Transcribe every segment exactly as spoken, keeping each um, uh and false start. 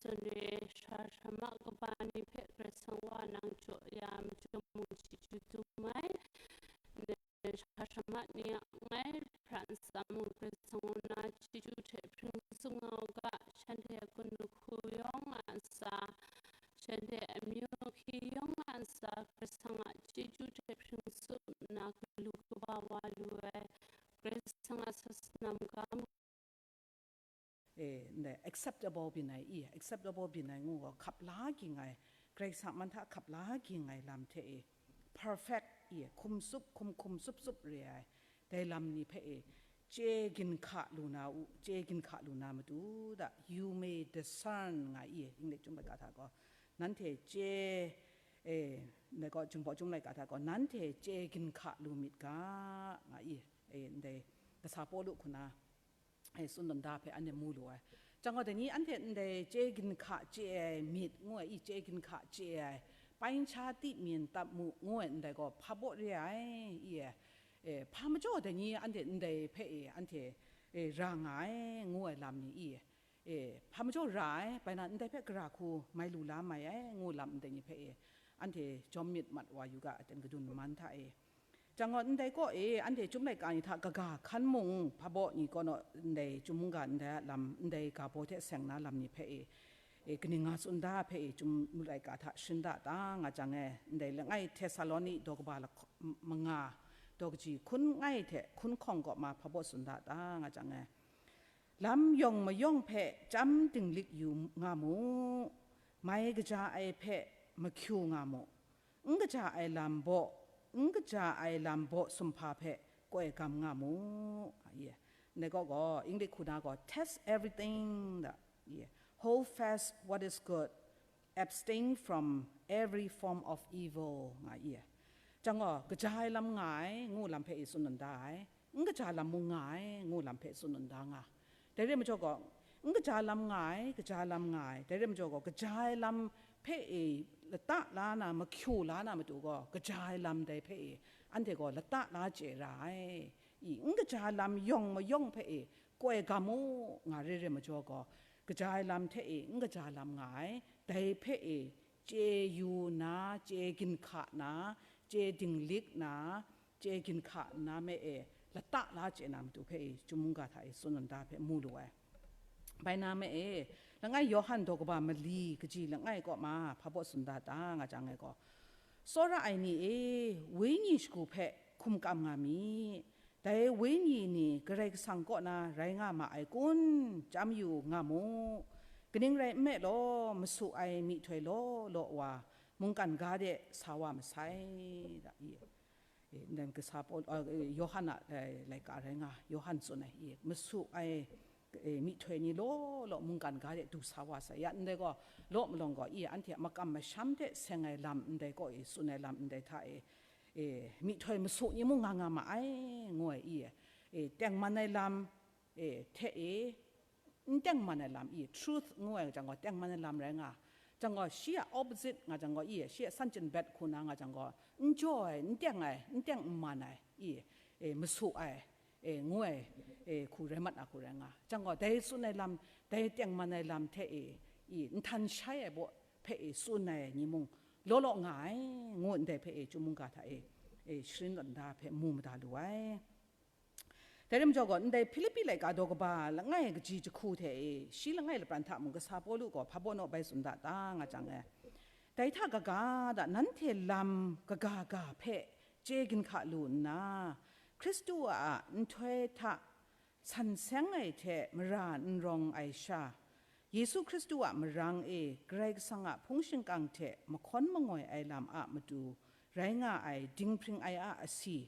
zawn re, sha shamang kaba ni hpe Karai Kasang wa nang jaw ya, majawng mung chyeju dum ai. Sha shamang ni a ngai, hpra ntsa mung Karai Kasang na chyeju hte hpring tsun nga u ga, shanhte a gun lahku yawng a ntsa, shanhte amyu hki yawng a ntsa, Karai Kasang a chyeju hte hpring tsun nna galu kaba wa lu ai, Karai Kasang a sasana mungga mu. E, ndai acceptable byin ai i, acceptable byin ai ngu gaw, hkap la ging ai, Karai Kasang man hta hkap la ging ai lam hte e, perfect i, hkum tsup, hkum hkum tsup tsup re ai, dai lam ni hpe e, chye ginhka lu na u, chye ginhka lu na matu da, you may discern nga i, English chyum laika hta gaw, nanhte chye, e, ndai gaw, Jinghpaw chyum laika hta gaw, nanhte chye ginhka lu myit ga, nga i, e, ndai kasa Pawlu hku na, e, tsun dan da hpe anhte mu lu ai. Chyang gaw, dai ni anhte ndai chye ginhka chye ai myit ngu ai, i chye ginhka chye ai, pain cha ti myin tap mu ngu ai ndai gaw, hpa baw re ai, i e, e, hpa majaw dai ni anhte ndai hpe e, anhte, e, ra nga ai, ngu ai lam ni, i e, e, hpa majaw ra ai, bai na ndai hpe gara hku mai lu la mai ai, ngu lam ndai ni hpe e, anhte jawm myit mat wa yu ga, aten kadun man hta e. Chyang gaw, ndai kaw e, anhte chyum laika ni hta kaga hkan mung, hpa baw ni kaw naw ndai chyum mungga ndai a lam, ndai ga baw hte seng na lam ni hpe e, e, kaning nga tsun da hpe e, chyum laika hta sharin da ta nga jang e, ndai langai Htesaloni daw kaba lahk-, m-, manga, daw kaji hkun ngai hte hkun hkawng kaw ma hpa baw tsun da ta nga jang e, lam yawng mayawng hpe chyam dinglik yu nga mu, mai kaja ai hpe mahkyu nga mu, n kaja ai lam baw, n kaja ai lam baw sumhpa hpe koi gam nga mu. Ye. Ndai kaw gaw, English hku na gaw, test everything, da. Ye. Hold fast what is good, abstain from every form of evil, nga ye. Chyang gaw, kaja ai lam nga ai, ngu lam hpe i tsun dan da ai. N kaja lam mung nga ai, ngu lam hpe tsun dan da nga. Dai re ai majaw gaw, n kaja lam nga ai, kaja lam nga ai, dai re ai majaw gaw, kaja ai lam hpe e lata la na, mahkyu la na matu gaw, kaja ai lam dai hpe e anhte gaw lata la chye ra ai. I, n kaja lam yawng mayawng hpe e koi gam u, nga re re ai majaw gaw, kaja ai lam hte e n kaja lam nga ai, dai hpe e chye yu na, chye ginhka na, chye dinglik na, chye ginhka nna me e, lata la chye na matu hpe e, chyum mungga hta e tsun dan da hpe mu lu ai. Bai na me e, langai Yawhan daw kaba mali kaji langai kaw ma hpa baw tsun da ta nga jang ai gaw, tsawra ai ni e, Wenyi shagu hpe hkum kam nga mi. Dai Wenyi ni Karai Kasang kaw na rai nga ma ai kun, chyam yu nga mu. Kaning rai nme law, masu ai myihtoi law law wa, mungkan ga de sa wa masai, da, i, e, ndai kasa Paul, a, e, Yawhan a, e, laika rai nga, Yawhan tsun ai, i, masu ai, e, myihtoi ni law law mungkan ga de du sa wa sai. Ya ndai gaw, law malawng gaw, i, anhte a makam masham hte seng ai lam ndai kaw e, tsun ai lam ndai hta e, e, myihtoi masu ni mung nga nga ma ai, ngu ai, i, e, tengman ai lam, e, hte e, n tengman ai lam, i, truth ngu ai jang gaw, tengman ai lam rai nga. Jang gaw, shi a opposite nga jang gaw, i, shi a san chyen bet hku na nga jang gaw, n jaw ai, n teng ai, n teng n man ai, i, e, masu ai, e, ngu ai, e, hku rai mat a hku rai nga. Jang gaw, dai tsun ai lam, dai tengman ai lam hte e, i, nhtan shai ai baw hpe e tsun ai ni mung, law law nga ai, ngu ndai hpe e, chyum mungga hta e, e, sharin dan da hpe mu mada lu ai. Dai rai majaw gaw, ndai Hpilipi laika daw kaba langai kaji jahku hte e, shi langai lapran hta mung kasa Pawlu gaw hpa baw naw bai tsun da ta nga jang e, dai hta kaga da nanhte lam kaga ga hpe chye ginhka lu nna, Hkristu a nhtoi hta san seng ai hte mara n rawng ai sha, Yesu Hkristu a marang e Karai Kasang a hpung shingkang hte mahkawn mangoi ai lam a matu rai nga ai dinghpring ai a asi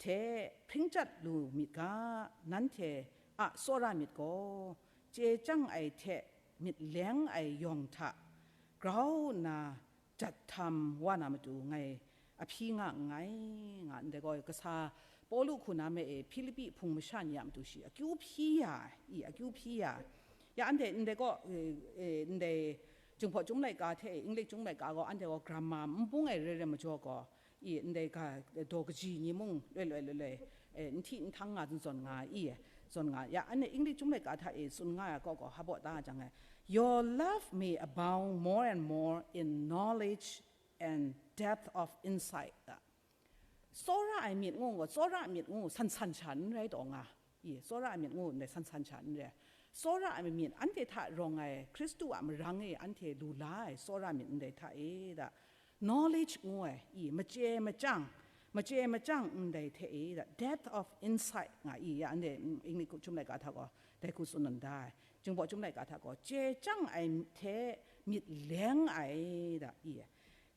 hte hpring chyat lu myit ga, nanhte a tsawra myit gaw, chye chyang ai hte myit leng ai yawng hta grau nna jat htam wa na matu ngai ahpyi nga nngai, nga ndai gaw, kasa Pawlu hku na me e Hpilipi hpung masha ni a matu shi akyu hpyi ya ai, i akyu hpyi ya ai. Ya anhte ndai gaw, e, e, ndai Jinghpaw Chyum laika hte English Chyum laika gaw, anhte gaw grammar n bung ai re re majaw gaw, i ndai ga daw kaji ni mung loi loi loi loi, e, n hti n htang nga zawn zawn nga, i, zawn nga. Ya anhte English Chyum laika hta e tsun nga ai kaw gaw, hpa baw ta jang e, Your love may abound more and more in knowledge and depth of insight. Tsawra ai myit ngu gaw, tsawra ai myit ngu, san san sha n rai taw nga. I, tsawra ai myit ngu ndai san san sha n rai. Tsawra ai myit, anhte hta rawng ai Hkristu a marang e anhte lu la ai tsawra myit ndai hta e da, knowledge ngu ai, i, machye machyang, machye machyang ndai hte e da, depth of insight nga i, ya, anhte, mm, English chyum laika hta gaw, dai hku tsun n da ai. Jinghpaw chyum laika hta gaw, chye chyang ai hte myit leng ai da, i,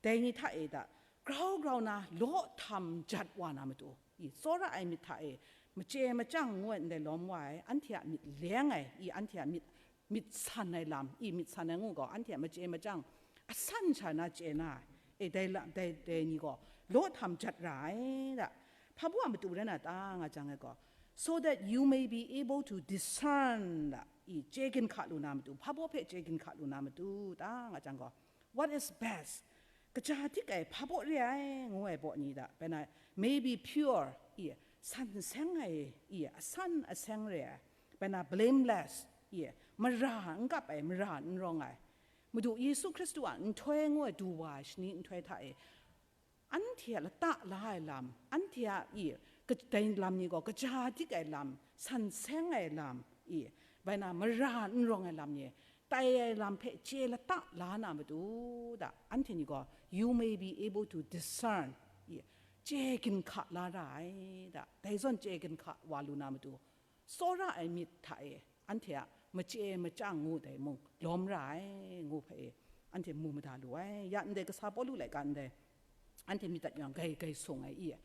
dai ni hta e da, grau grau na law htam jat wa na matu, i, tsawra ai myit hta e, machye machyang ngu ai ndai lawm wa ai, anhte a myit leng ai, i, anhte a myit, myit san ai lam, i, myit san ai ngu gaw, anhte a machye machyang asan sha na chye na ai, e, dai la-, dai, dai ni gaw law htam jat ra ai da. Hpa baw a matu rai na ta nga jang ai gaw, so that you may be able to discern da, i, chye ginhka lu na matu, hpa baw hpe chye ginhka lu na matu ta nga jang gaw, what is best? Kaja dik ai hpa baw re ai, ngu ai baw ni da, bai na, may be pure, i, san seng ai, i, asan aseng re ai, bai na, blameless, i, mara n kap ai, mara n rawng ai, Madu Yesu Hkristu a nhtoi ngu ai du wa ai shani nhtoi hta e, anhte a lata la ai lam, anhte a, i, ka-, dai lam ni gaw kaja dik ai lam, san seng ai lam, i, bai na, mara n rawng ai lam ni, tai ai lam hpe chye lata la na matu da, anhte ni gaw, you may be able to discern, i, chye ginhka la ra ai da, dai zawn chye ginhka wa lu na matu, tsawra ai myit hta e, anhte a machye machyang ngu dai mung lawm ra ai, ngu hpe e, anhte mu mada lu ai. Ya ndai kasa Pawlu laika ndai, anhte myit dat yang gai gai sung ai i e.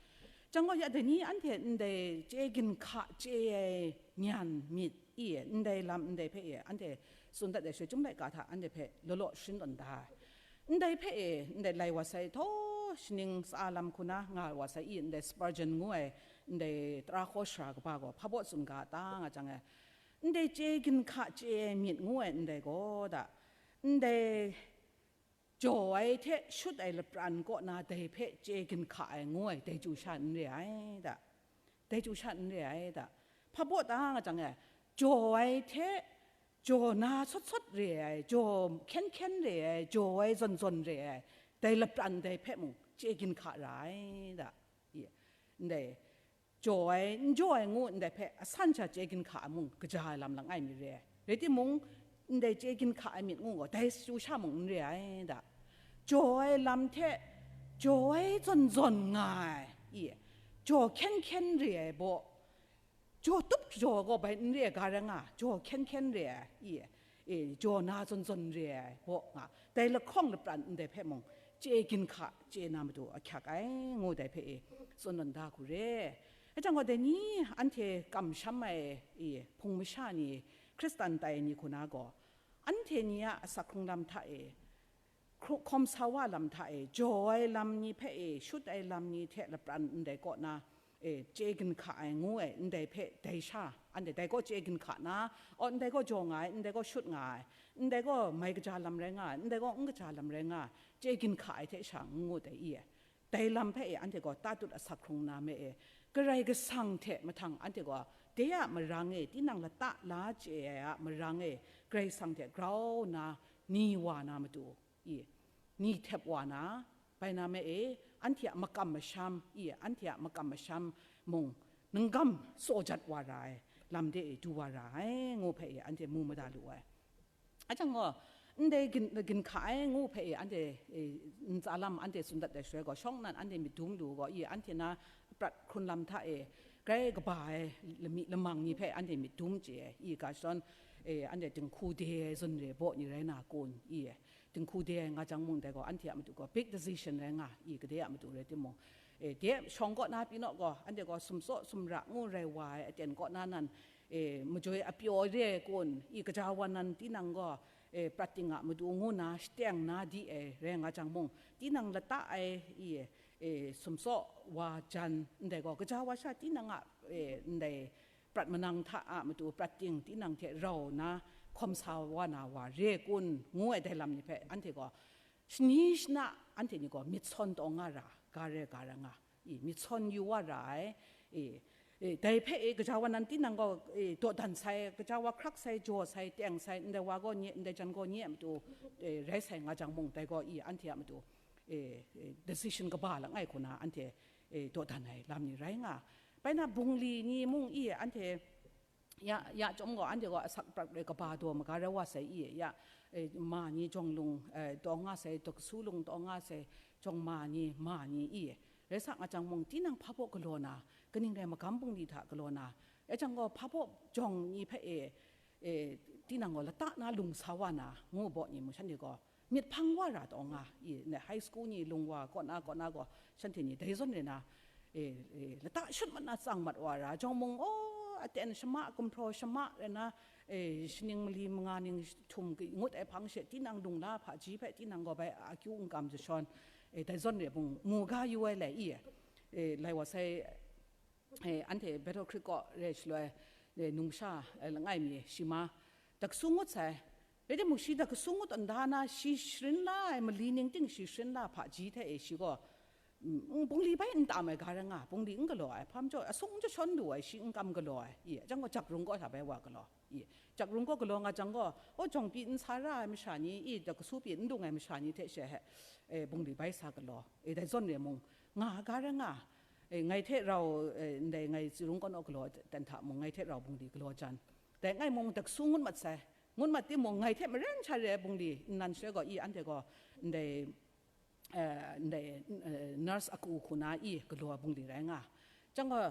Jang gaw ya dai ni anhte ndai chye ginhka chye ai nyan myit i e, ndai lam ndai hpe e, anhte tsun dat ai shaloi, chyum laika hta anhte hpe law law sharin tawn da ai. Ndai hpe e, ndai lai wa sai, htaw shaning sa lam hku na nga wa sai i, ndai Spurgeon ngu ai, ndai tara hkaw sara kaba gaw, hpa baw tsun ga ta nga jang e, ndai chye ginhka chye ai myit ngu ai ndai gaw da, ndai jaw ai hte shut ai lapran kaw na dai hpe chye ginhka ai ngu ai, dai chyu sha n re ai da. Dai chyu sha n re ai da. Hpa baw ta nga jang e, jaw ai hte jaw na sawt sawt re ai, jaw hkyen hkyen re ai, jaw ai zawn zawn re ai, dai lapran dai hpe mung chye ginhka ra ai da. I, ndai, jaw ai, n jaw ai ngu ndai hpe asan sha chye ginhka ai mung kaja ai lam langai mi re ai. Rai timung, ndai chye ginhka ai myit ngu gaw, dai chyu sha mung n re ai da. Jaw ai lam hte, jaw ai zawn zawn nga ai, i, jaw hkyen hkyen re ai baw, jaw tup jaw gaw bai n re ai ga rai nga, jaw hkyen hkyen re ai, i, e, jaw na zawn zawn re ai baw nga, dai lahkawng lapran ndai hpe mung, chye ginhka chye na matu ahkyak ai, ngu dai hpe e, tsun tawn da hku re. Hkye jang gaw, dai ni anhte kamsham ai, i, hpung masha ni, Hkristan tai ni hku na gaw, anhte ni a asak hkrung lam hta e, hkru-, hkawm sa wa lam hta e, jaw ai lam ni hpe e, shut ai lam ni hte lapran ndai kaw na, e, chye ginhka ai ngu ai, ndai hpe dai sha, anhte dai gaw chye ginhka na, aw, ndai gaw jaw nga ai, ndai gaw shut nga ai, ndai gaw mai kaja lam rai nga ai, ndai gaw n kaja lam rai nga ai, chye ginhka ai hte sha n ngu dai i ai. Dai lam hpe e, anhte gaw tatut asak hkrung na me e, Karai Kasang hte mahtang anhte gaw, de a marang e, tinang lata la chye ai a marang e, Karai Kasang hte grau nna ni wa na matu, i, ni htep wa na, bai na me e, anhte a makam masham, i, anhte a makam masham mung, nunggam tsaw jat wa ra ai, lam de e du wa ra ai, ngu hpe e, anhte mu mada lu ai. Hkye jang gaw, ndai gin-, ginhka ai ngu hpe e, anhte, e, ntsa lam anhte tsun dat ai shaloi gaw, shawng nnan anhte myit dum lu gaw, i, anhte na prat hkrun lam hta e, grai kaba ai lami lamang ni hpe anhte myit dum chye ai, i, ga shadawn, e, anhte dinghku de ai zawn re baw ni rai na kun, i, dinghku de ai nga jang mung dai gaw, anhte a matu gaw big decision rai nga, i, gade a matu rai timung, e, de shawng kaw na pyi naw gaw, anhte gaw sumtsaw sumra ngu rai wa ai aten kaw na nan, e, majoi apyaw re ai kun, i, kaja wan nan tinang gaw, e, prat ting a matu ngu na shateng na di ai rai nga jang mung, tinang lata ai, i, e, sumtsaw wa jan ndai gaw, kaja wa sha tinang a, e, ndai prat manang hta a matu prat ting tinang hte rau na hkawm sa wa na wa re kun, ngu ai dai lam ni hpe anhte gaw shani shana anhte ni gaw myit sawn taw nga ra, ga re ga ra nga, i, myit sawn yu wa ra ai, i, E, dai hpe e, gaja wa nan tinang gaw, e, dawdan sai, gaja wa hkrak sai, jaw sai, teng sai, ndai wa gaw nye, ndai jan gaw nye a matu, e, rai sai nga jang mung, dai gaw i anhte a matu, e, e, decision kaba langai hku na anhte, e, dawdan ai lam ni rai nga. Bai na bungli ni mung i anhte, ya, ya chyawm gaw, anhte gaw asak prat re kaba daw maga rau wa sai i, ya, e, ma ni jawng lung, e, taw nga sai, dakasu lung taw nga sai, jawng ma ni, ma ni i, rai sa nga jang mung, tinang hpa baw galaw na, kaning rai magam bungli hta galaw na, e jang gaw hpa baw jawng ni hpe e, e, tinang gaw lata na lung sa wa na, ngu baw ni mung shanhte gaw, myit hpang wa ra taw nga, i, ndai high school ni lung wa, kaw na, kaw na gaw, shanhte ni dai zawn re na, e, e, lata shut mat na tsang mat wa ra, jawng mung, o, aten shama, gumhpraw shama re na, e, shaning mali manga ning htum ngut ai hpang she, tinang lung la hpaji hpe tinang gaw bai akyu n kam jashawn, e, dai zawn re mung, mu ga yu ai lai i, e, lai wa sai, e, anhte Battle Creek kaw re shaloi, e, numsha, e, langai mi shi ma, dakasu ngut sai, rai timung, shi dakasu ngut nda na, shi sharin la ai mali ning ting shi sharin la hpaji hte e shi gaw, mm, bungli bai n tam ai ga rai nga, bungli n galaw ai, hpa majaw, asung jashawn lu ai, shi n kam galaw ai, i, jang gaw, jakrung kaw hta bai wa galaw, i, jakrung kaw galaw nga jang gaw, o, jawng pyi n sa ra ai masha ni, i, dakasu pyi n dung ai masha ni hte she he, e, bungli bai sa galaw, e, dai zawn re mung, nga ga rai nga, e, ngai hte rau, e, ndai ngai Tsirung kaw naw galaw dan hta mung, ngai hte rau bungli galaw jan, dai ngai mung dakasu ngut mat sai, ngut mat timung, ngai hte maren sha re ai bungli nnan shaloi gaw, i, anhte gaw, ndai, eh, ndai, eh, nurse aku hku na i galaw ai bungli rai nga. Jang gaw,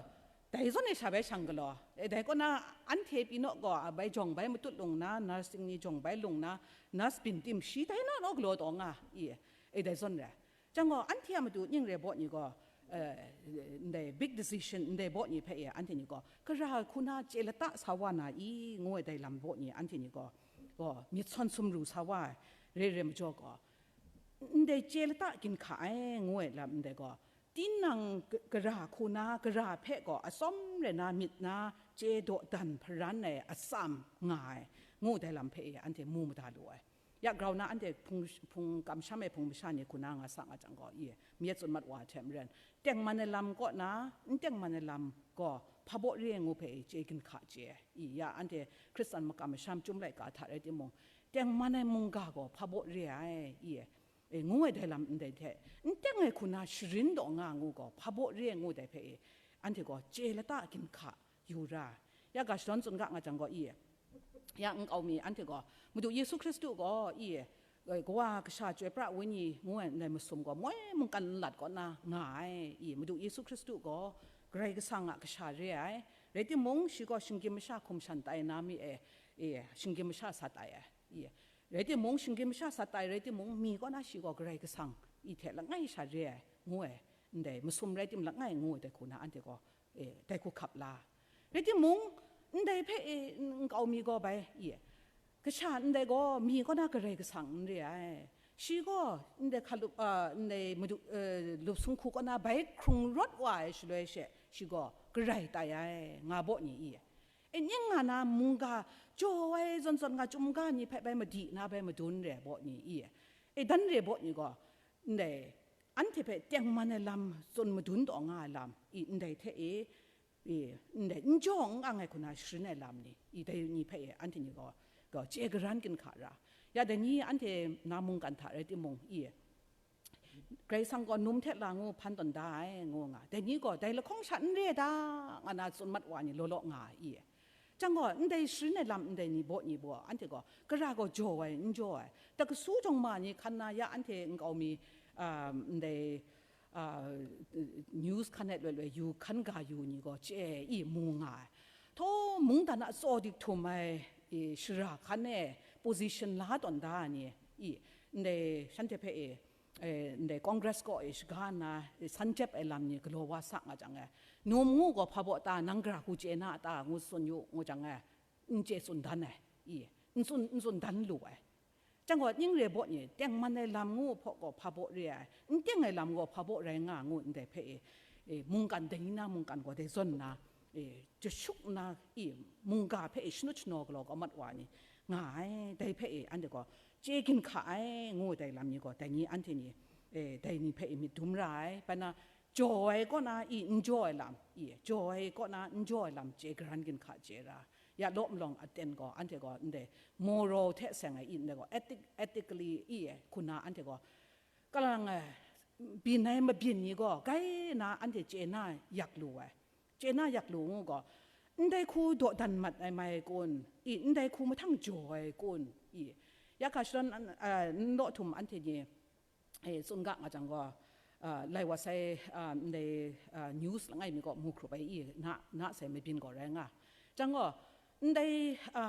dai zawn e sha bai shang galaw. E, dai kaw na, anhte pyi naw gaw, a bai jawng bai matut lung na, nursing ni jawng bai lung na, nurse byin tim shi dai na naw galaw taw nga, i, e, dai zawn rai. Jang gaw, anhte a matu ning re baw ni gaw, eh, ndai big decision ndai baw ni hpe e, anhte ni gaw, gara hku na chye lata sa wa na i, ngu ai dai lam baw ni, anhte ni gaw, gaw, myit sawn sumru sa wa ai, re re majaw gaw, ndai chye lata ginhka ai, ngu ai lam ndai gaw, tinang g-, gara hku na, gara hpe gaw, atsawm re na myit na, chye dawdan hparan ai atsam nga ai, ngu dai lam hpe e, anhte mu mada lu ai. Ya grau na anhte hpung, hpung kamsham ai hpung masha ni hku na nga sa nga jang gaw, i, myit tsun mat wa ai hte maren, tengman ai lam kaw na, n tengman ai lam gaw hpa baw re ai ngu hpe i chye ginhka chye ai. I, ya anhte Hkristan makam masham chyum laika hta rai timung, tengman ai mungga gaw hpa baw re ai, i, e, ngu ai dai lam ndai hte, n teng ai hku na sharin daw nga ngu gaw hpa baw re ai ngu dai hpe i, anhte gaw chye lata ginhka yu ra. Ya ga shadawn tsun ga nga jang gaw, i, ya nkau mi anhte gaw, Madu Yesu Hkristu gaw, i, Kawa Kasha Chyoi Pra Wenyi ngu ai ndai masum gaw moi mungkan nlat kaw na nga ai, i, Madu Yesu Hkristu gaw Karai Kasang a Kasha re ai, rai timung, shi gaw shinggyim masha hkum shan tai na mi e, i, shinggyim masha sa tai ai, i, rai timung, shinggyim masha sa tai rai timung, mi kaw na shi gaw Karai Kasang i hte langai sha re ai, ngu ai, ndai masum rai tim langai ngu ai dai hku na anhte gaw, e, dai hku hkap la. Rai timung, ndai hpe, e, n-, nkau mi gaw bai, i, kasha ndai gaw mi kaw na Karai Kasang n re ai. Shi gaw ndai hkalup, a, ndai madu, e, lup sung hku kaw na bai hkrung rawt wa ai shaloi she, shi gaw Karai tai ai, nga baw ni i. E, ning nga na mungga jaw ai zawn zawn nga chyum ga ni hpe bai madi na bai madun re baw ni i. E, dan re baw ni gaw, ndai anhte hpe tengman ai lam tsun madun taw nga ai lam, i, ndai hte e, i, ndai n jaw n ang ai hku na sharin ai lam ni, i, dai ni hpe e, anhte ni gaw, gaw chye garan ginhka ra. Ya dai ni anhte na mungkan hta rai timung, i, Karai Kasang gaw num hte la ngu hpan tawn da ai, ngu nga. Dai ni gaw dai lahkawng sha n re da, nga na tsun mat wa ni law law nga ai, i. Jang gaw, ndai sharin ai lam ndai ni baw ni baw, anhte gaw, gara gaw jaw ai, n jaw ai. Dakasu jawng ma ni hkan na ya anhte nkau mi, um, ndai, uh, news hkan e loi loi yu hkan ga yu ni gaw, chye i mu nga ai. Htaw mungdan a tsaw dik htum ai, i, shara hkan e position la tawn da ai ni, i, ndai shanhte hpe e, e, ndai Congress kaw e shaga nna, e, san jep ai lam ni galaw wa sa nga jang e, num ngu gaw hpa baw ta, nang gara hku chye na a ta, ngu tsun yu, ngu jang e, n chye tsun dan ai, i, n tsun, n tsun dan lu ai. Jang gaw, ning re baw ni, tengman ai lam ngu hpaw gaw hpa baw re ai, n teng ai lam gaw hpa baw rai nga ngu ndai hpe e, e, mungkan dai ni na mungkan gaw dai zawn nna, e, jashuk nna, i, mungga hpe e shanut shanaw galaw kau mat wa ni nga ai, dai hpe e, anhte gaw chye ginhka ai, ngu dai lam ni gaw, dai ni anhte ni, e, dai ni hpe e myit dum ra ai, bai na, jaw ai kaw na i n jaw ai lam, i jaw ai kaw na n jaw ai lam chye garan ginhka chye ra. Ya law malawng aten gaw, anhte gaw ndai moral hte seng ai i ndai gaw, ethic, ethically i hku na anhte gaw, kalang ai, byin ai mabyin ni gaw, grai na anhte chye na yak lu ai. Chye na yak lu ngu gaw, ndai hku dawdan mat ai mai kun, i ndai hku mahtang jaw ai kun, i ya ga shadawn an, a, n law htum anhte ni, e, tsun ga nga jang gaw, a, lai wa sai, a, ndai, a, news langai mi gaw mu hkrup ai i, na, na sai mabyin gaw rai nga. Jang gaw, ndai, a,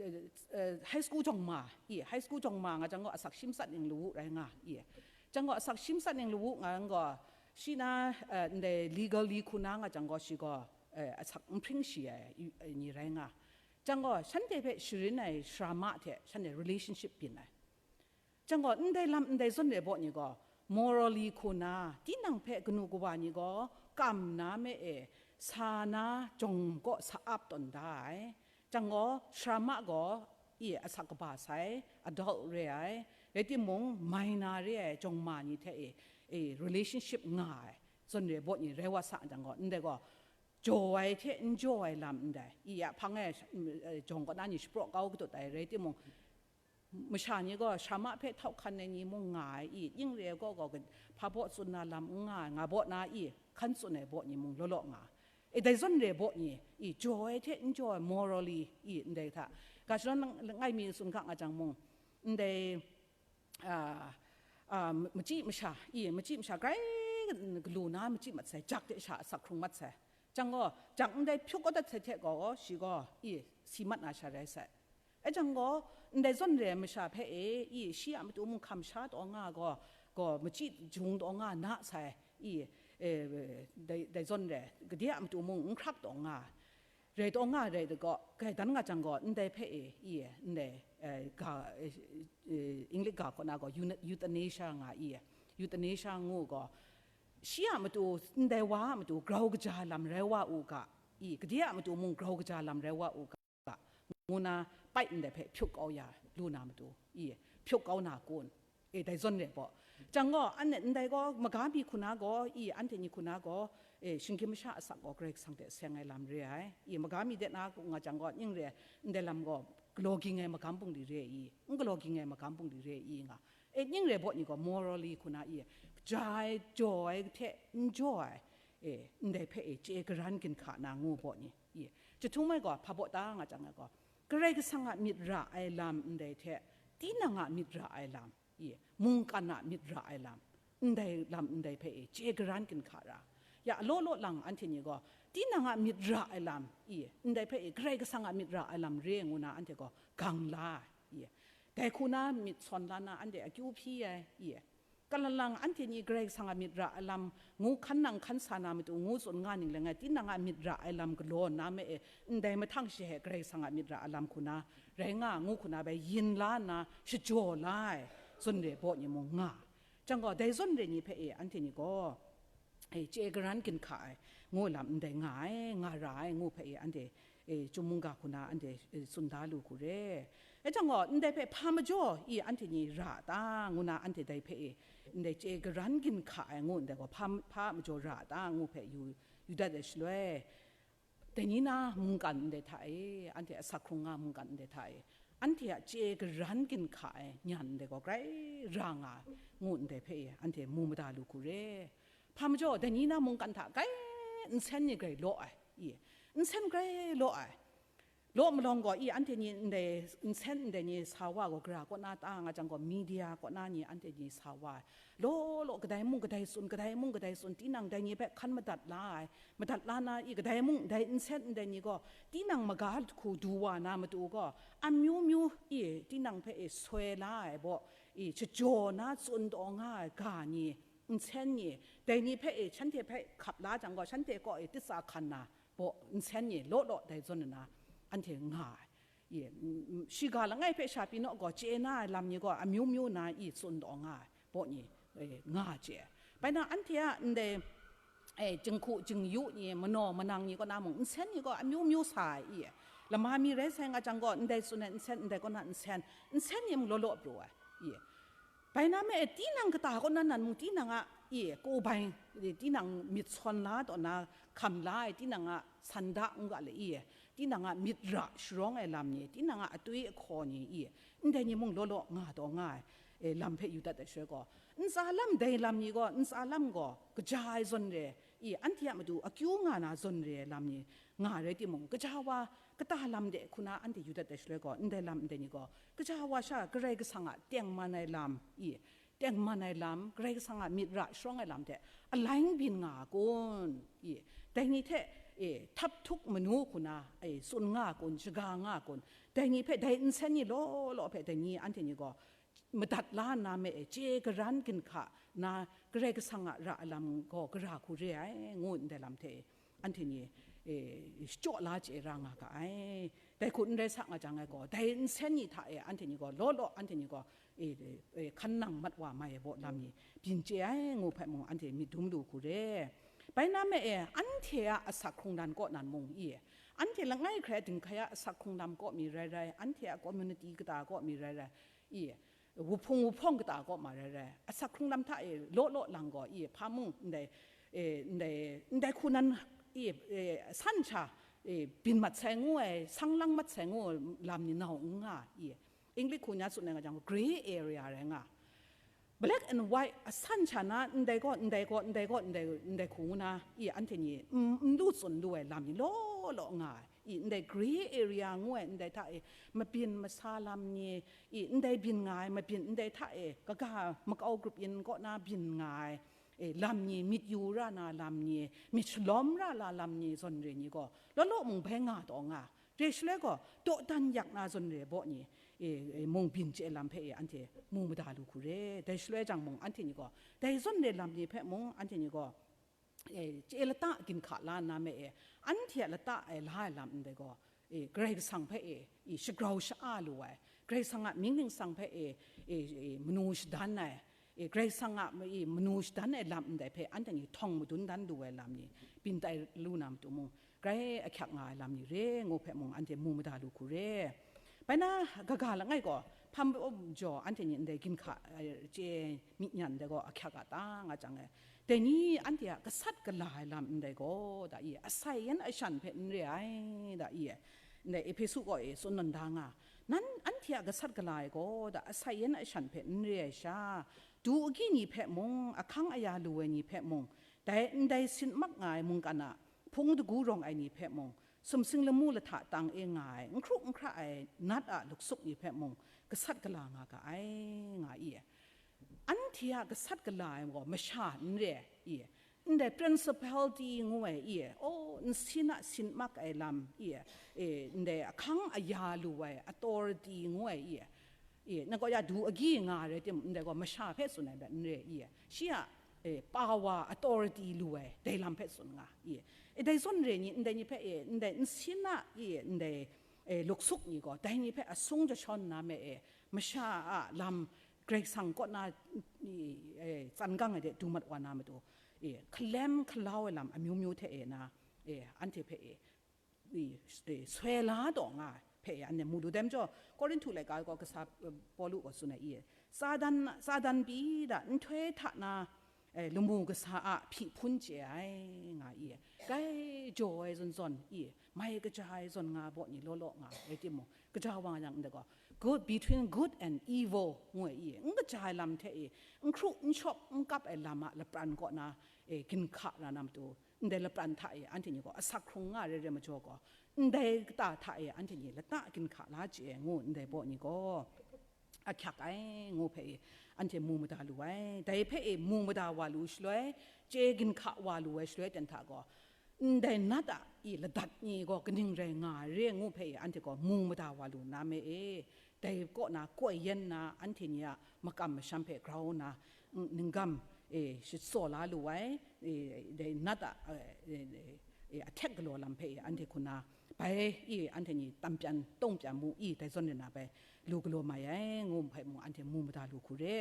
e, e, high school jawng ma, i, high school jawng ma nga jang gaw, asak shi matsat ning lawu rai nga, i. Jang gaw, asak shi matsat ning lawu nga gaw, shi na, e, ndai legally hku na nga jang gaw, shi gaw, e, asak n hpring shi ai, i, e, ni rai nga. Jang gaw, shanhte hpe sharin ai sara ma hte shanhte relationship byin ai. Jang gaw, ndai lam ndai zawn re baw ni gaw, morally hku na, tinang hpe kanu kawa ni gaw, kam na me e, sa na jawng kaw sa ap tawn da ai. Jang gaw, sara ma gaw, i asak kaba sai, adult re ai, rai timung, minor re ai, jawng ma ni hte e, e, relationship nga ai, zawn re baw ni rai wa sa jang gaw, ndai gaw, jaw ai hte n jaw ai lam ndai, i a hpang e, mm, e, jawng kaw na ni shapraw kau katut ai, rai timung, masha ni gaw sara ma hpe htau hkan ai ni mung nga ai i, ning re ai gaw gaw, hpa baw tsun na lam n nga ai, nga baw na i, hkan tsun ai baw ni mung law law nga ai. E, dai zawn re baw ni i, jaw ai hte n jaw ai, morally i, ndai hta, ga shadawn lang-, langai mi tsun ga nga jang mung, ndai, a, a, machyi masha, i, machyi masha grai galu na machyi mat sai, jak de sha asak hkrung mat sai. Jang gaw, jak ndai hpyuk kau dat sai hte gaw, shi gaw, i, si mat na sha rai sai. E jang gaw, ndai zawn re ai masha hpe e, i, shi a matu mung hkam sha taw nga gaw, gaw machyi jung taw nga na sai, i, e, dai, dai zawn re, gade a matu mung n hkrak taw nga, rai taw nga rai de gaw, grai dan nga jang gaw, ndai hpe e, i, ndai, e, ga, e, e, English ga kaw na gaw, euth-, euthanasia nga i, euthanasia ngu gaw, shi a matu, ndai wa a matu, grau kaja lam rai wa u ga, i, gade a matu mung grau kaja lam rai wa u ga, ngu na pai ndai hpe hpyuk kau ya lu na matu, i, hpyuk kau na kun, e, dai zawn re baw. Jang gaw, an, ndai gaw, maga mi hku na gaw, i, anhte ni hku na gaw, e, shinggyim masha asak gaw Karai Kasang hte seng ai lam re ai. I, maga mi de na nga jang gaw, ning re, ndai lam gaw, galaw ging ai magam bungli re i, n galaw ging ai magam bungli re i nga. E, ning re baw ni gaw, morally hku na i, ja ai, jaw ai hte n jaw ai, e, ndai hpe e, chye garan ginhka na ngu baw ni, i, jahtum mai gaw, hpa baw ta nga jang ai gaw, Karai Kasang a myit ra ai lam ndai hte, tinang a myit ra ai lam, i, mungkan a myit ra ai lam, ndai lam ndai hpe e, chye garan ginhka ra. Ya, law law lang anhte ni gaw, tinang a myit ra ai lam, i, ndai hpe e, Karai Kasang a myit ra ai lam re ngu na anhte gaw gang la ai, i, dai hku na myit sawn la na anhte akyu hpyi ai, i, kalalang anhte ni Karai Kasang a myit ra ai lam ngu hkan nang hkan sa na matu ngu tsun nga ning langai, tinang a myit ra ai lam galaw nna me e, ndai mahtang she he Karai Kasang a myit ra ai lam hku na rai nga, ngu hku na bai yin la nna shajaw la ai zawn re baw ni mung nga. Jang gaw, dai zawn re ni hpe e, anhte ni gaw, e, chye garan ginhka ai, ngu lam ndai nga ai, nga ra ai, ngu hpe e, anhte, e, chyum mungga hku na anhte, e, tsun da lu hku re. E jang gaw, ndai hpe hpa majaw i anhte ni ra ta, ngu na anhte dai hpe e, ndai chye garan ginhka ai ngu ndai gaw, hpa, hpa majaw ra ta, ngu hpe yu, yu dat ai shaloi, dai ni na mungkan ndai hta e, anhte asak hkrung nga mungkan ndai hta e, anhte a chye garan ginhka ai nyan ndai gaw grai ra nga, ngu ndai hpe e, anhte mu mada lu hku re. Hpa majaw, dai ni na mungkan hta grai nsen ni grai law ai, i, nsen grai law ai. Law malawng gaw, i, anhte ni ndai nsen ndai ni sa wa gaw, gara kaw na ta nga jang gaw, media kaw na ni anhte ni sa wa ai. Law law, kadai mung kadai tsun, kadai mung kadai tsun, tinang dai ni hpe hkan madat la ai. Madat la na, i, kadai mung dai nsen ndai ni gaw, tinang maga hku du wa na matu gaw, amyu myu, i, tinang hpe e soi la ai baw, i, shajaw na tsun taw nga ai ga ni, nsen ni, dai ni hpe e shanhte hpe hkap la jang gaw, shanhte kaw e titsa hkan na baw nsen ni law law dai zawn nna, anhte nga ai. Ye, mm, mm, shiga langai hpe sha pyi naw gaw, chye na ai lam ni gaw, amyu myu na i tsun taw nga ai, baw ni, e, nga chye ai. Bai na, anhte a ndai, e, jinghku jingyu ni, manaw manang ni kaw na mung, nsen ni gaw amyu myu sa ai i, lama mi rai sai nga jang gaw, ndai tsun ai nsen, ndai kaw na nsen, nsen ni mung law law pru ai i. Bai na me, tinang kata kaw nan nan mung, tinang a, i, ko bai, tinang myit sawn la taw na, hkam la ai, tinang a sanda n ga le, i, tinang a myit ra sharawng ai lam ni, tinang a atwi ahkaw ni, i, ndai ni mung law law nga taw nga ai, e, lam hpe yu dat ai shaloi gaw, ntsa lam dai lam ni gaw, ntsa lam gaw, kaja ai zawn re, i, anhte a matu akyu nga na zawn re ai lam ni nga rai timung, kaja wa kata lam de hku na anhte yu dat ai shaloi gaw, ndai lam ndai ni gaw, kaja wa sha Karai Kasang a tengman ai lam, i, tengman ai lam, Karai Kasang a myit ra sharawng ai lam hte alai n byin nga a kun? I, dai ni hte, e, htap htuk manu hku na, e, tsun nga a kun, shaga nga a kun? Dai ni hpe, dai nsen ni law law hpe, dai ni anhte ni gaw madat la nna me e, chye karan ginhka na Karai Kasang a ra ai lam gaw gara hku re ai, ngu ndai lam hte anhte ni, e, shachyaw la chye ra nga ga ai. Dai hku n rai sa nga jang ai gaw, dai nsen ni hta e anhte ni gaw, law law anhte ni gaw, e, e, hkan nang mat wa mai ai baw lam ni byin chye ai, ngu hpe mung anhte myit dum lu hku re. Bai na me e, anhte a asak hkrung dan kaw nan mung, i, anhte langai hkrai dinghkai a asak hkrung lam kaw mi rai rai, anhte a community kata kaw mi rai rai, i, wuhpung wuhpawng kata kaw ma rai rai, asak hkrung lam hta e law law lang gaw, i, hpa mung ndai, e, ndai, ndai hku nan, i, e, san sha, e, byin mat sai ngu ai, sang lang mat sai ngu ai lam ni nau n nga, i, English hku nya tsun ai nga jang, grey area rai nga. Black and white, asan sha na, ndai gaw, ndai gaw, ndai gaw, ndai, ndai hku ngu na, i, anhte ni, n, n lu tsun lu ai lam ni law law nga ai. I, ndai grey area ngu ai, ndai hta e, mabyin masa lam ni, i, ndai byin nga ai, mabyin ndai hta e, kaga makau grup yin kaw na byin nga ai, e, lam ni, myit yu ra na lam ni, myit shalawm ra la lam ni, zawn re ni gaw, law law mung bai nga taw nga. Re shaloi gaw, dawdan yak na zawn re baw ni, e, e, mung byin chye lam hpe e, anhte mu mada lu hku re. Dai shaloi jang mung, anhte ni gaw, dai zawn re lam ni hpe mung, anhte ni gaw, e, chye lata ginhka la nna me e, anhte a lata e la ai lam ndai gaw, e, Karai Kasang hpe e, e, shagrau sha-a lu ai, Karai Kasang a mying ningsang hpe e, e, e, manu shadan ai, e, Karai Kasang a, e, manu shadan ai lam ndai hpe anhte ni htawng madun dan lu ai lam ni byin tai lu na matu mung, grai ahkyak nga ai lam ni re ngu hpe mung anhte mu mada lu hku re. Bai na, kaga langai gaw, hpam jaw anhte ni ndai ginhka, e, chye myi nyan ndai gaw ahkyak a ta nga jang e, dai ni anhte a gasat gala ai lam ndai gaw, da i, asai yan ashan hpe n re ai, da i, ndai Ehpesu gaw e tsun nawn da nga, nan anhte a gasat gala ai gaw, da asai yan ashan hpe n re ai sha, du agyi ni hpe mung, ahkang aya lu ai ni hpe mung, dai ndai sin mak nga ai mungkan a hpung dagu rawng ai ni hpe mung, sumsing lamu lahta tang e nga ai, n hkru n hkra ai nat a luksuk ni hpe mung, gasat gala nga ga ai, nga i. Anhte a gasat gala ai gaw masha n re i, ndai principality ngu ai i, o, nsin a sin mak ai lam i, e, ndai ahkang aya lu ai authority ngu ai i, e, na gaw ya du agyi nga rai tim, ndai gaw masha hpe tsun ai bai n re i, shi a, e, power, authority lu ai dai lam hpe tsun nga i, e, dai zawn re ni, ndai ni hpe e, ndai nsin a i, ndai, e, luksuk ni gaw, dai ni hpe asung jashawn nna me e, masha a lam, Karai Kasang kaw na, i, e, tsan gang ai de du mat wa na matu, e, hkalem hkalau ai lam amyu myu hte e na, e, anhte hpe e, i, e, soi la taw nga ai hpe e, anhte mu lu dai majaw, Korinhtu laika gaw kasa, e, Pawlu gaw tsun ai i, Satan, Satan pyi da nhtoi hta na, e, lamu kasa a hpyi hpun chye ai, nga i, grai jaw ai zawn zawn i, mai kaja ai zawn nga baw ni law law nga ai timung, kaja wa nga yang ndai gaw, good, between good and evil ngu ai i, n kaja ai lam hte i, n hkru n shawp n kap ai lam a lapran kaw na, e, ginhka ra na matu, ndai lapran hta e anhte ni gaw asak hkrung nga re re majaw gaw, ndai kata hta e anhte ni lata ginhka la chye ai ngu ndai baw ni gaw, ahkyak ai ngu hpe e, anhte mu mada lu ai. Dai hpe e mu mada wa lu shaloi, chye ginhka wa lu ai shaloi ten hta gaw, ndai nat a i ladat ni gaw kaning rai nga ai re ngu hpe e, anhte gaw mu mada wa lu na me e, dai kaw na koi yen na, anhte ni a makam masham hpe grau na, n-, ninggam, e, shatsaw la lu ai, e, dai nat a, e, e, e, ahtek galaw lam hpe e, anhte hku na, bai, i, anhte ni tam pyan, tawng pyan mu, i, dai zawn re na bai, lu galaw mai ai, ngu hpe mung anhte mu mada lu hku re.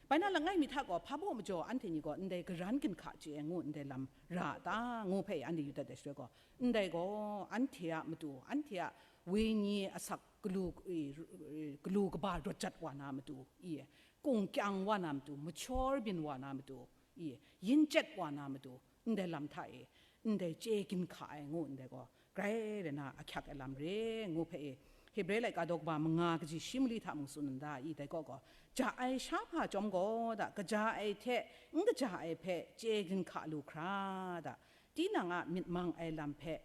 Bai na langai mi hta gaw, hpa baw majaw anhte ni gaw ndai karan ginhka chye ai ngu ndai lam ra a ta, ngu hpe anhte yu dat ai shaloi gaw, ndai gaw anhte a matu, anhte a wenyi asak galu, galu kaba rawt jat wa na matu, i, kung kyang wa na matu, machawr byin wa na matu, i, yin chyet wa na matu, ndai lam hta e, ndai chye ginhka ai ngu ndai gaw, grai rai na ahkyak ai lam re ngu hpe e, Hebre laika daw kaba manga kaji shi mali hta mung tsun nda i, dai kaw gaw, ja ai sha hpa chyawm gaw da, kaja ai hte n kaja ai hpe chye ginhka lu hkra da, tinang a myit mang ai lam hpe,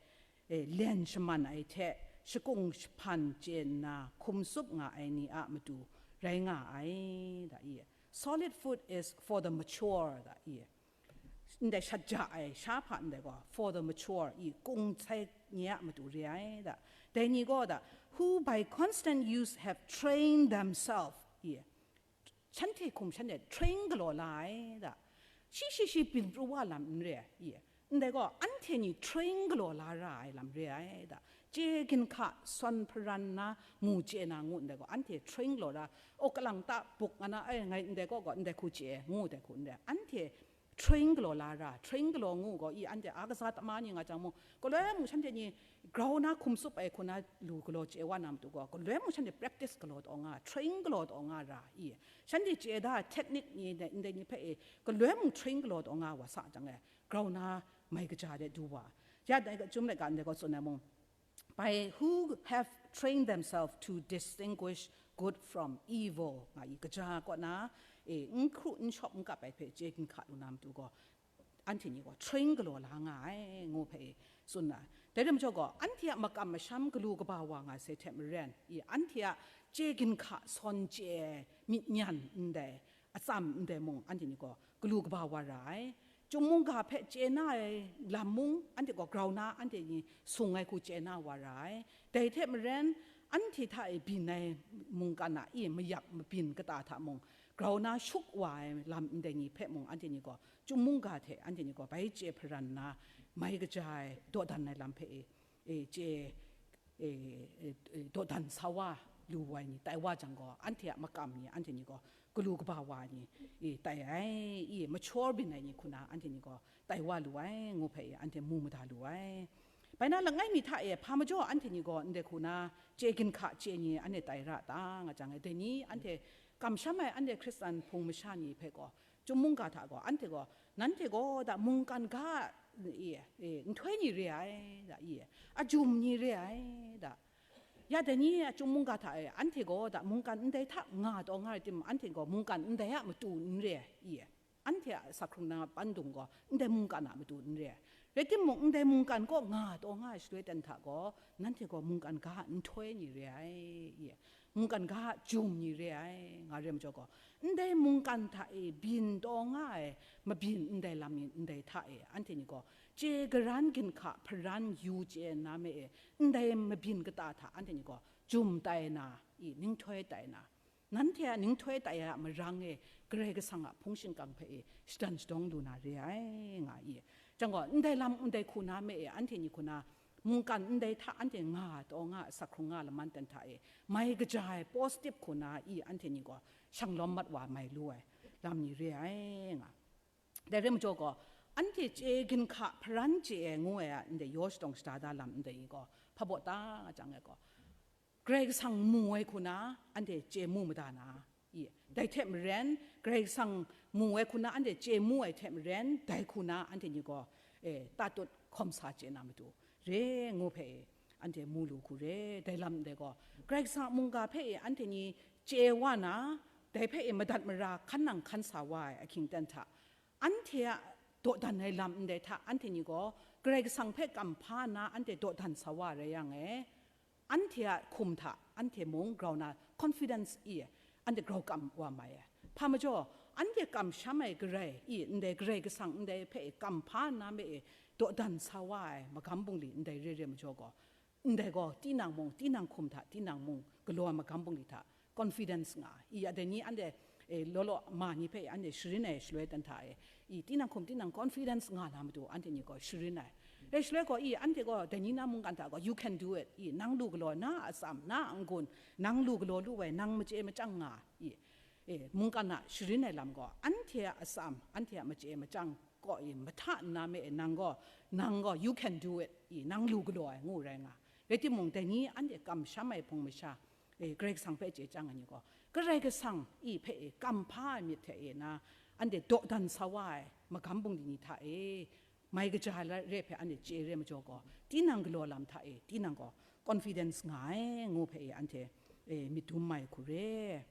e, len shaman ai hte, shakung shahpan chye nna hkum tsup nga ai ni a matu rai nga ai, da i. Solid food is for the mature, da i. Ndai shat ja ai sha hpa ndai gaw, for the mature i, kung sai ni a matu re ai, da. Dai ni gaw, da, who by constant use have trained themselves, i. Shanhte hkum shanhte train galaw la ai, da. Shi shi shi byin pru wa lam n re ai, i. Ndai gaw, anhte ni train galaw la ra ai lam re ai, da. Chye ginhka sawn hparan na, mu chye na ngu ndai gaw, anhte train galaw ra, o, kalang ta buk nga na, ai, ngai ndai gaw gaw, ndai hku chye, ngu dai hku n re ai. Anhte train galaw la ra, train galaw ngu gaw, i, anhte a kaza tama ni nga jang mung, galoi mung shanhte ni grau na hkum tsup ai hku na lu galaw chye wa na matu gaw, galoi mung shanhte practice galaw taw nga, train galaw taw nga ra, i. Shanhte chye da technique ni, ndai, ndai ni hpe e, galoi mung train galaw taw nga wa sa jang e, grau na mai kaja de du wa. Ya dai chyum laika ndai gaw tsun ai mung, by who have trained themselves to distinguish good from evil, nga i, kaja kaw na, e, n hkru n shawp n kap ai hpe chye ginhka lu na matu gaw, anhte ni gaw train galaw la nga ai, ngu hpe tsun na. Dai rai majaw gaw, anhte a makam masham galu kaba wa nga sai hte maren, i, anhte a chye ginhka sawn chye myit nyan ndai, atsam ndai mung, anhte ni gaw galu kaba wa ra ai. Chyum mungga hpe chye na ai lam mung, anhte gaw grau na, anhte ni sung ai hku chye na wa ra ai. Dai hte maren, anhte hta e byin ai mungkan a, i, mayak mabyin kata hta mung, grau na shuk wa ai lam ndai ni hpe mung, anhte ni gaw chyum mungga hte anhte ni gaw bai chye hparan nna, mai kaja ai dawdan ai lam hpe e, e, chye, e, e, e, dawdan sa wa lu ai ni tai wa jang gaw, anhte a makam ni, anhte ni gaw galu kaba wa ni, e, tai ai, i, machawr byin ai ni hku na, anhte ni gaw tai wa lu ai, ngu hpe e, anhte mu mada lu ai. Bai na langai mi hta e, hpa majaw anhte ni gaw ndai hku na chye ginhka chye ni anhte tai ra ta nga jang e, dai ni anhte kamsham ai anhte Hkristan hpung masha ni hpe gaw, chyum mungga hta gaw, anhte gaw, nanhte gaw da mungkan ga, i, e, nhtoi ni re ai, da, i, ajum ni re ai, da. Ya dai ni a chyum mungga hta e, anhte gaw da mungkan ndai hta nga taw nga rai timung, anhte gaw mungkan ndai a matu n re ai, i, anhte a asak hkrung na pandung gaw ndai mungkan a matu n re ai. Rai timung, ndai mungkan kaw nga taw nga ai shaloi ten hta gaw, nanhte gaw mungkan ga a nhtoi ni re ai, i, mungkan ga a jum ni re ai, nga re majaw gaw, ndai mungkan hta e byin taw nga ai mabyin ndai lam ni ndai hta e, anhte ni gaw chye garan ginhka hparan yu chye nna me e, ndai mabyin kata hta anhte ni gaw jum tai na, i, ninghtoi tai na, nanhte a ninghtoi tai a marang e, Karai Kasang a hpung shingkang hpe e shadan shadawng lu na re ai, nga i. Jang gaw, ndai lam ndai hku na me e, anhte ni hku na, mungkan ndai hta anhte nga taw nga, asak hkrung nga laman ten hta e, mai kaja ai positive hku na i, anhte ni gaw shang lawm mat wa mai lu ai lam ni re ai, nga. Dai rai majaw gaw, anhte chye ginhka hparan chye ai ngu ai a, ndai yaw shadawng shada da lam ndai ni gaw, hpa baw ta nga jang ai gaw, Karai Kasang mu ai hku na, anhte chye mu mada na, i, dai hte maren, Karai Kasang mu ai hku na, anhte chye mu ai hte maren, dai hku na, anhte ni gaw, e, tatut hkawm sa chye na matu, re ngu hpe, anhte mu lu hku re, dai lam ndai gaw, Karai Kasang a mungga hpe e anhte ni chye wa na, dai hpe e madat mara hkan nang hkan sa wa ai ahkying ten hta, anhte a dawdan ai lam ndai hta, anhte ni gaw Karai Kasang hpe kamhpa nna anhte dawdan sa wa rai yang e, anhte a hkum hta, anhte mung grau na confidence i, anhte grau kam wa mai ai. Hpa majaw, anhte kamsham ai Karai i, ndai Karai Kasang ndai hpe kamhpa nna me e dawdan sa wa ai magam bungli ndai re re majaw gaw, ndai gaw tinang mung, tinang hkum hta, tinang mung galaw ai magam bungli hta, confidence nga ai. I, ya dai ni anhte, e, law law ma ni hpe anhte sharin ai shaloi dan hta e, i, tinang hkum, tinang confidence nga na matu anhte ni gaw sharin ai. Rai shaloi gaw, i, anhte gaw dai ni na mungkan hta gaw, "You can do it." I, nang lu galaw, na a atsam, na a n-gun, nang lu galaw lu ai, nang machye machyang nga, i, e, mungkan a sharin ai lam gaw, anhte a atsam, anhte a machye machyang kaw i mahta nna me e, nang gaw, nang gaw, "You can do it." I, nang lu galaw ai ngu rai nga. Rai timung, dai ni anhte kamsham ai hpung masha, e, Karai Kasang hpe chye chyang ai ni gaw, Karai Kasang i hpe e kamhpa ai myit hte e na, anhte dawdan sa wa ai magam bungli ni hta e, mai kaja la re hpe anhte chye re majaw gaw, tinang galaw lam hta e, tinang gaw confidence nga ai, ngu hpe e anhte, e, myit dum mai hku re.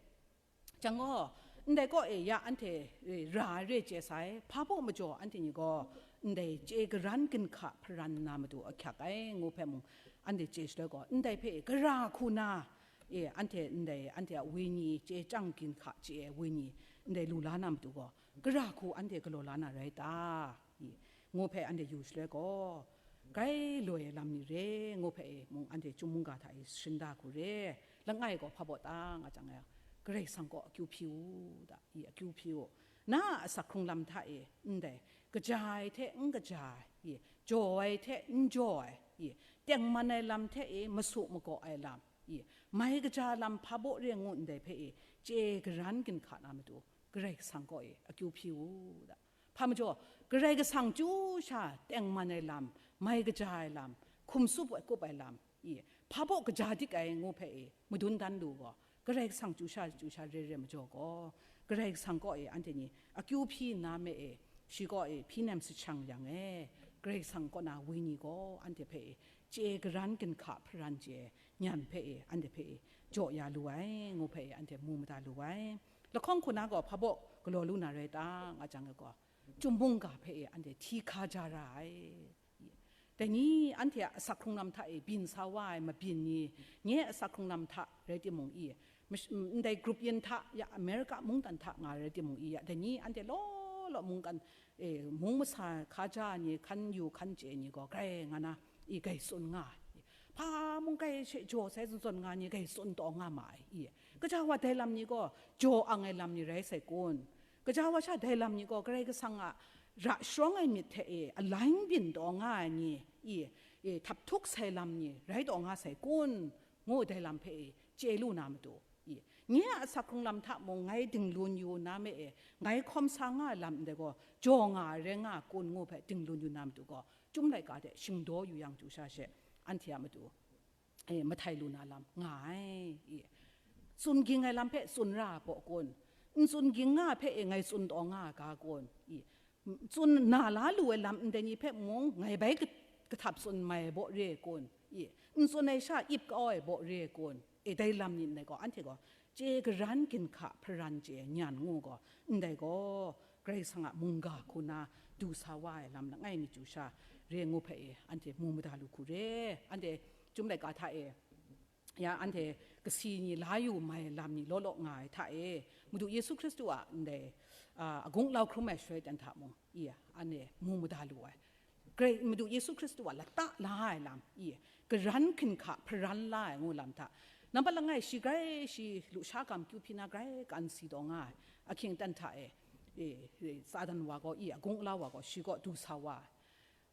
Chyang gaw, ndai kaw e ya anhte, e, ra ai re chye sai, hpa baw majaw anhte ni gaw, ndai chye karan ginhka hparan na matu ahkyak ai, ngu hpe mung, anhte chye shaloi gaw, ndai hpe e gara hku na, e, anhte ndai, anhte a wenyi, chye chyang ginhka chye ai wenyi, ndai lu la na matu gaw, gara hku anhte galaw la na rai ta? I, ngu hpe anhte yu shaloi gaw, grai loi ai lam ni re, ngu hpe e mung anhte chyum mungga hta e sharin da hku re. Langai gaw hpa baw ta nga chyang e, Karai Kasang kaw akyu hpyi u da, i, akyu hpyi u. Na a asak hkrung lam hta e, ndai, kaja ai hte n kaja ai, i, jaw ai hte n jaw ai, i, tengman ai lam hte e masu magaw ai lam, i, mai kaja lam hpa baw re ngu ndai hpe e, chye karan ginhka na matu, Karai Kasang kaw e akyu hpyi u da. Hpa majaw, Karai Kasang chyu sha tengman ai lam, mai kaja ai lam, hkum tsup ai kup ai lam, i, hpa baw kaja dik ai ngu hpe e madun dan lu gaw, Karai Kasang chyu sha, chyu sha re re majaw gaw, Karai Kasang kaw e anhte ni akyu hpyi nna me e, shi kaw e hpyi nem sachang yang e, Karai Kasang kaw na wenyi gaw anhte hpe e chye karan ginhka hparan chye nyan hpe e, anhte hpe e jaw ya lu ai, ngu hpe e anhte mu mada lu ai. Lahkawng hku na gaw hpa baw galaw lu na rai ta, nga chyang e gaw, chyum mungga hpe e anhte hti hka ja ra ai. Dai ni anhte a asak hkrung lam hta e byin sa wa ai mabyin ni, nye a asak hkrung lam hta rai timung i, mash-, ndai group yin hta ya, America mungdan hta nga rai timung i ya, dai ni anhte law law mungkan, e, mung masa hka ja ni, hkan yu hkan chye ni gaw grai nga na, i, grai tsun nga ai. Hpa mung grai she jaw sai zawn zawn nga ni grai tsun taw nga ma ai, i. Kaja wa dai lam ni gaw jaw ang ai lam ni rai sai kun? Kaja wa sha dai lam ni gaw Karai Kasang a ra sharawng ai myit hte e alain byin taw nga ai ni, i, e, htaphtuk sai lam ni rai taw nga sai kun? Ngu dai lam hpe e chye lu na matu, i, nye a asak hkrung lam hta mung ngai dinglun yu na me e, ngai hkawm sa nga ai lam ndai gaw jaw nga ai rai nga kun? Ngu hpe dinglun yu na matu gaw, Chyum laika hte shingdaw yu yang chyu sha she, anhte a matu, e, mahtai lu na lam nga ai, i. Tsun ging ai lam hpe tsun ra ai baw kun? N tsun ging nga hpe e ngai tsun taw nga ai ga kun? I. Tsun na la lu ai lam ndai ni hpe mung ngai bai ka-, kahtap tsun mai ai baw re ai kun? I. N tsun ai sha ip kau ai baw re ai kun? E, dai lam ni ndai gaw, anhte gaw chye karan ginhka hparan chye nyan ngu gaw, ndai gaw Karai Kasang a mungga hku na du sa wa ai lam langai mi chyu sha re ngu hpe e, anhte mu mada lu hku re. Anhte Chyum laika hta e, ya, anhte kasi ni la yu mai lam ni law law nga ai hta e, Madu Yesu Hkristu a ndai, a, agung lau hkrum ai shaloi ten hta mung, i, anhte mu mada lu ai. Karai Madu Yesu Hkristu a lata la ai lam, i, karan hkinhka hparan la ai ngu lam hta, nampat langai shi grai shi lusha gam kyu hpyi na grai kan si taw nga ai, ahkying aten hta e, e, e, Satan wa gaw, i, agung alau wa gaw shi kaw du sa wa ai.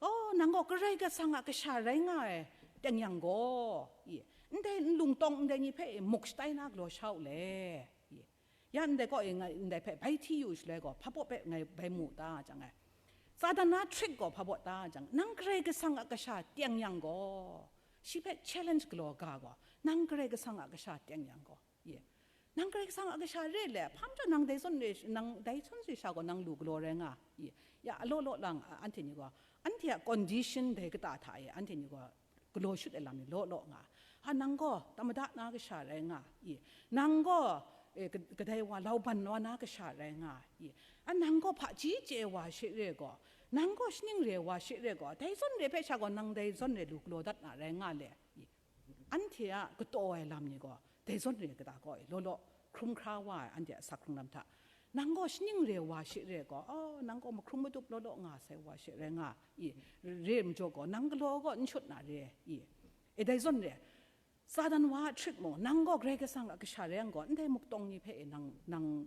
Oh, nang gaw Karai Kasang a kasha rai nga ai teng yang gaw, i, ndai n lungtawng ndai ni hpe muk shatai na galaw sha u le, i, ya ndai kaw e ngai ndai hpe bai hti yu shaloi gaw, hpa baw hpe ngai bai mu ta jang ai. Satan na trick gaw hpa baw ta jang, nang Karai Kasang a kasha teng yang gaw, shi hpe challenge galaw ga gaw, nang Karai Kasang a kasha teng yang gaw, ye. Nang Karai Kasang a kasha re le, hpa majaw nang dai zawn re, nang dai zawn re sha gaw nang lu galaw rai nga, ye. Ya, a law law lang, a, anhte ni gaw, anhte a condition dai kata hta e, anhte ni gaw, galaw shut ai lam ni law law nga. A, nang gaw tamada na kasha rai nga, i. Nang gaw, e, ka-, kadai wa, lauban wa na kasha rai nga, i. A, nang gaw hpaji chye wa she re gaw, nang gaw shaning re wa she re gaw, dai zawn re hpe sha gaw nang dai zawn re lu galaw dat na rai nga le, i. Anhte a kataw ai lam ni gaw, dai zawn re kata gaw, i, law law hkrum hkra wa ai anhte a asak hkrung lam hta, nang gaw shaning re wa she re gaw, oh, nang gaw mahkrum madup law law nga sai wa she rai nga, i, re majaw gaw, nang galaw gaw n shut na re, i, e, dai zawn re, Satan wa a trick mung, nang gaw Karai Kasang a kasha rai yang gaw, ndai muktawng ni hpe e nang, nang,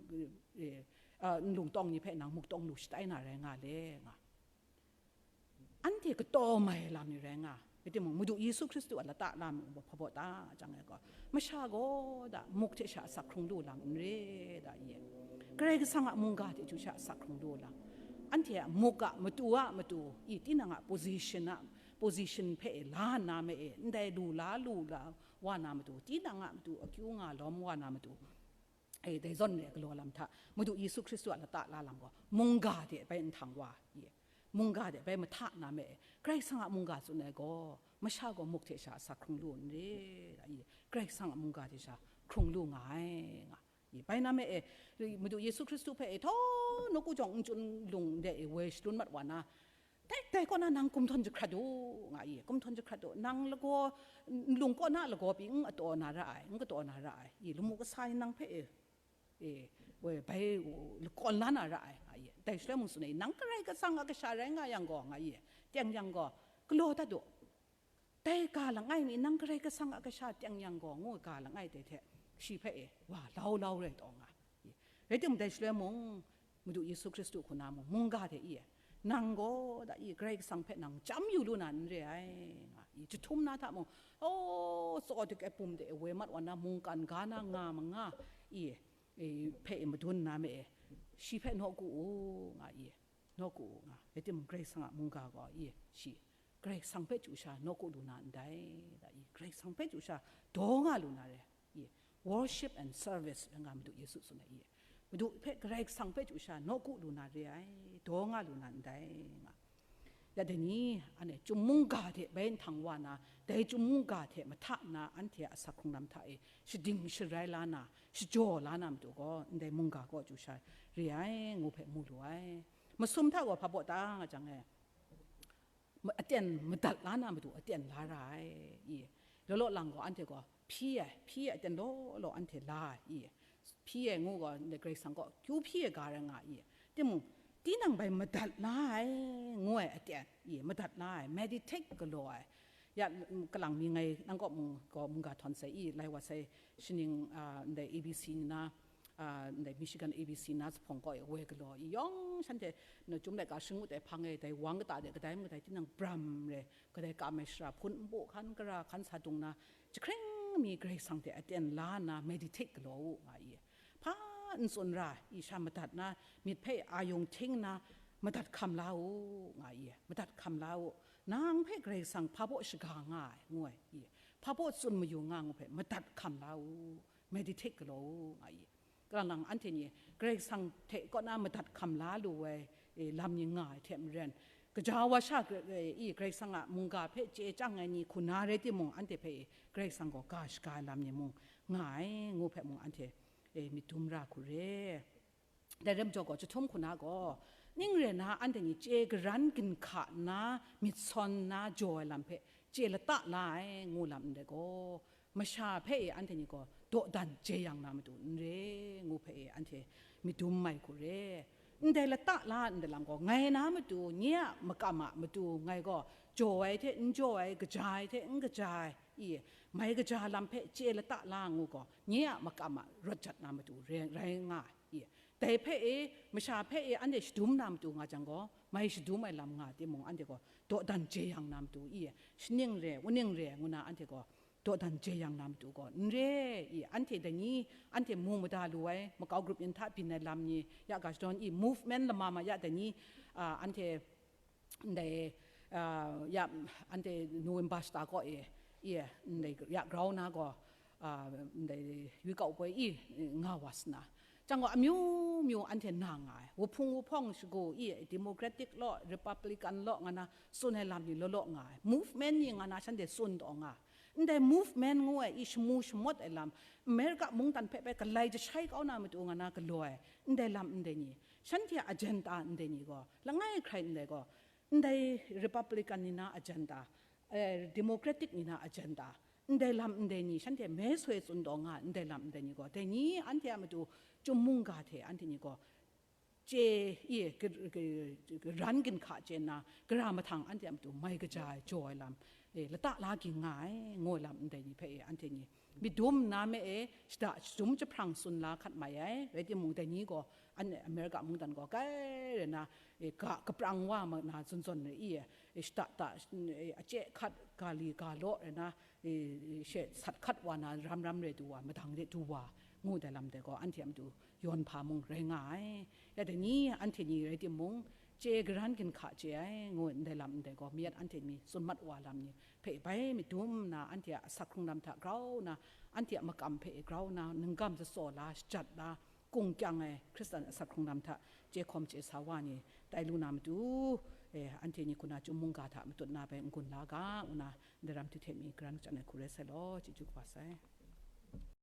e, a, n lungtawng ni hpe nang muktawng lu shatai na rai nga le, nga. Anhte kataw mai ai lam ni rai nga, rai timung, Madu Yesu Hkristu a lata lam hpa baw ta jang ai gaw, masha gaw da muk hte sha asak hkrung lu lam n re da ye. Karai Kasang a mungga hte chyu sha asak hkrung lu lam. Anhte a muk a matu a matu, i, tinang a position a position hpe e la nna me e, ndai lu la, lu la wa na matu, tinang a matu akyu nga lawm wa na matu, e, dai zawn re galaw lam hta, Madu Yesu Hkristu a lata la lam gaw, mungga de bai nhtang wa, i, mungga de bai mahta na me e, Karai Kasang a mungga tsun ai gaw, masha gaw muk hte sha asak hkrung lu n re, i, Karai Kasang a mungga hte sha hkrung lu nga ai, nga. I, bai na me e, Madu Yesu Hkristu hpe e, htaw nawku jawng n chun lung de e, woi shalun mat wa na, dai, dai kaw na nang kumhtawn jahkrat u, nga i, kumhtawn jahkrat u, nang lagaw, nlung kaw na lagaw pyi n ataw na ra ai, n kataw na ra ai, i, lamu kasa ni nang hpe e, e, woi, bai u, lakawn la na ra ai, nga i, dai shaloi mung tsun ai, nang Karai Kasang a kasha rai nga yang gaw, nga i, teng yang gaw, galaw dat u, dai ga langai mi nang Karai Kasang a kasha teng yang gaw, ngu ga langai dai hte, shi hpe e, wa lau lau rai taw nga. I, rai timung, dai shaloi mung, Madu Yesu Hkristu hku na mung, mungga hte i, nang gaw da i, Karai Kasang hpe nang chyam yu lu na n re ai, nga i, jahtum na hta mung, o, tsaw dik ai pum de e, woi mat wa na, mungkan ga na nga manga, i, e, hpe e madun na me e, shi hpe nawku u, nga i, nawku u, nga. Rai timung, Karai Kasang a mungga gaw i, shi, Karai Kasang hpe chyu sha nawku lu na ndai, da i, Karai Kasang hpe chyu sha daw nga lu na re, i, worship and service rai nga Madu Yesu tsun ai, i, Madu hpe, Karai Kasang hpe chyu sha nawku lu na re ai, daw nga lu na ndai, nga. Ya dai ni, anhte chyum mungga hte bai nhtang wa na, dai chyum mungga hte mahta na, anhte a asak hkrung lam hta e shading sharai la na, shajaw la na matu gaw, ndai mungga kaw chyu sha re ai, ngu hpe mu lu ai. Masum hta gaw hpa baw ta nga jang e, ma-, aten madat la na matu aten la ra ai, i. Law law lang gaw anhte gaw hpyi ai, hpyi ai aten law law anhte la ai, i. Hpyi ai ngu gaw, ndai Karai Kasang kaw kyu hpyi ai ga rai nga, i. Timung, tinang bai madat la ai, ngu ai aten, i, madat la ai, meditate galaw ai. Ya, mm, kalang mi ngai nang kaw mung gaw mungga htawn sai, i, lai wa sai, shaning, a, ndai A B C ni na, a, ndai Michigan A B C na zuphpawng kaw e woi galaw, i, yawng shanhte, na, Chyum laika shing ngut ai hpang e, dai wang kata de kadai mung kadai tinang bram re, kadai kam ai shara hpun npu hkan, kara hkan sa dung na, jahkring mi Karai Kasang hte aten la nna meditate galaw u, nga i. Hpa n tsun ra, i, sha madat na, myit hpe ayung hting nna, madat hkam la u, nga i. Madat hkam la u, nang hpe Karai Kasang hpa baw shaga nga ai, ngu ai, i. Hpa baw tsun mayu nga, ngu hpe madat hkam la u, meditate galaw u, nga i. Kalang lang anhte ni Karai Kasang hte kaw na madat hkam la lu ai, e, lam ni nga ai hte maren, gaja wa sha, e, i, Karai Kasang a mungga hpe chye chyang ai ni hku na rai timung, anhte hpe, e, Karai Kasang gaw ga shaga ai lam ni mung nga ai, ngu hpe mung anhte, e, myit dum ra hku re. Dai rai majaw gaw, jahtum hku na gaw, ning rai na anhte ni chye garan ginhka nna, myit sawn nna jaw ai lam hpe chye lata la ai, ngu lam ndai gaw, masha hpe e anhte ni gaw dawdan jeyang na matu n re, ngu hpe e anhte myit dum mai hku re. Ndai lata la ndai lam gaw, ngai na matu, nye a makam a matu, ngai gaw jaw ai hte n jaw ai, kaja ai hte n kaja ai, i, mai kaja lam hpe chye lata la ngu gaw, nye a makam a rawt jat na matu re, rai nga ai, i. Dai hpe e, masha hpe e, anhte shadum na matu nga jang gaw, mai shadum ai lam nga timung, anhte gaw dawdan jeyang na matu, i, shaning re, wuning re, ngu na anhte gaw dawdan jeyang na matu gaw n re, i, anhte dai ni, anhte mu mada lu ai, makau grup yin hta byin ai lam ni, ya ga shadawn, i, movement lama ma ya dai ni, a, anhte ndai, a, ya, anhte November shata kaw e, i, ndai ya grau na gaw, a, ndai yuikau poi i nga wa sa na. Jang gaw amyu myu anhte na nga ai. Wuhpung wuhpawng shagu i, Democratic law, Republican law nga na tsun ai lam ni law law nga ai. Movement ni nga na shanhte tsun taw nga ai. Ndai movement ngu ai i shamu shamawt ai lam, America mungdan hpe bai galai jashai kau na matu nga na galaw ai, ndai lam ndai ni, shanhte a agenda ndai ni gaw, langai hkrai ndai gaw, ndai Republican ni na agenda, eh, Democratic ni na agenda, ndai lam ndai ni, shanhte me soi tsun taw nga ai ndai lam ndai ni gaw, dai ni anhte a matu chyum mungga hte anhte ni gaw, chye, i, ga-, ga-, garan ginhka chye nna, gara mahtang anhte a matu mai kaja ai, jaw ai lam, e, lata la ging nga ai, ngu ai lam ndai ni hpe, e, anhte ni myit dum nna me e, shada shadum jahprang tsun la hkat mai ai, rai timung, dai ni gaw, an-, America mungdan gaw kai rai na, e, ga, kaprang wa ma na zawn zawn rai i, e, shada da, e, achye hkat, ga li ga law rai na, e, she sat hkat wa na, ram ram re du wa, madang de du wa, ngu dai lam dai gaw, anhte a matu yawn hpa mung rai nga ai. Ya dai ni, anhte ni rai timung, chye garan ginhka chye ai ngu ndai lam ndai gaw, mayat anhte mi tsun mat wa lam ni hpe bai madum nna, anhte a asak hkrung lam hta grau nna, anhte a makam hpe grau nna, nunggam jasaw la, shajat la, kung kyang ai Hkristan asak hkrung lam hta chye hkawm chye sa wa ni tai lu na matu, eh, anhte ni hku na chyum mungga hta matut na bai n-gun la ga, ngu na ndai ram hte hte mi garan kachyan ai hku rai sai law, chyeju kaba sai.